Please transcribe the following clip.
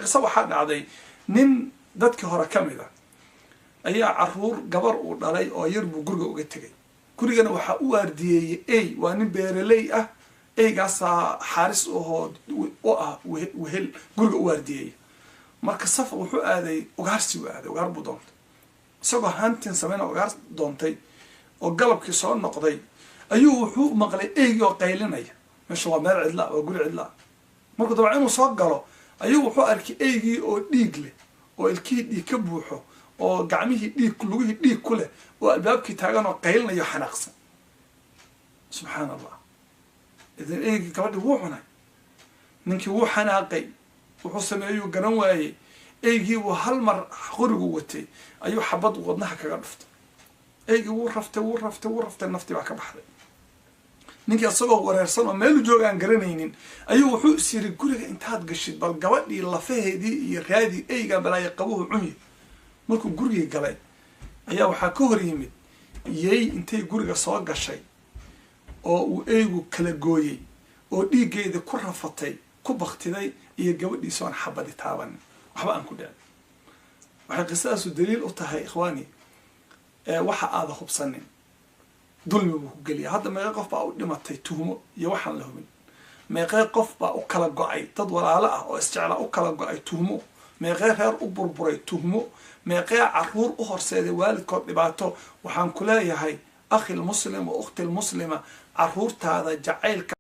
Qiso waxaa dhacday nin dadkii hore ka mid a ayaa caruur gabar uu dhalay oo yar buu guriga uga tegay. Gurigana waxaa u waardiyeeyey ey, waa nin beeraley ah. Eygaasaa xaaris ahoo u ah wehel guriga u waardiyeeya. Marka safar wuxuu aaday, ugaarsi u aaday, ugaar buu doontay. Isagoo hunting sameyna, ugaar doontay oo galabkii soo noqday, ayuu wuxuu maqlay eygii oo qaylinaya. Meesha waa meel cidla, waa guri cidla. Markuu dabca inuu soo galo, ayuu wuxuu arkay eygii oo dhiig leh, oo ilkihii dhiig ka buuxo, oo gacmihii dhiig, lugihii dhiig ku leh, oo albaabkii taagan oo qaylinayo, xanaaqsan. Subxaan Allah! Idan eygii gabadhii wuu cunay. Ninkii wuu xanaaqay, wuxuu sameeyuu garan waayey. Eygii buu hal mar qorigu watay ayuu xabad wadnaha kaga dhuftay. Eygii wuu raftay, wuu raftay, wuu raftay, naftii baa ka baxday. Ninkii isagoo wareersan oo meelu jooga aan garanaynin ayuu wuxuu is yiri, "Guriga intaad gashid, bal gabadhii lafaheedii iyo raadii, eygaa balaayo qabuhu cunyi." Markuu gurigii galay ayaa waxaa ka hor yimid yey intay guriga soo gashay oo uu eygu kala gooyey oo dhiiggeeda ku rafatay, ku baktiday, iyo gabadhiisa oon xabadi taabanin, waxba aan ku dhicin. Waxay qisadaasu daliil u tahay, ikhwaani, waxa aada hubsanin dulmi buu ku geliya. Hadda meeqee qof baa u dhimatay tuhmo iyo waxaan la hubin? Meeqee qof baa u kala go-ay, dad walaalo ah oo isjeclaa u kala go-ay tuhmo? Meeqee reer u burburay tuhmo? Meeqee caruur u horseeday waalidkood dhibaato? Waxaan ku leeyahay, akhi lmuslim wa ukhti lmuslima, caruurtaada jacaylka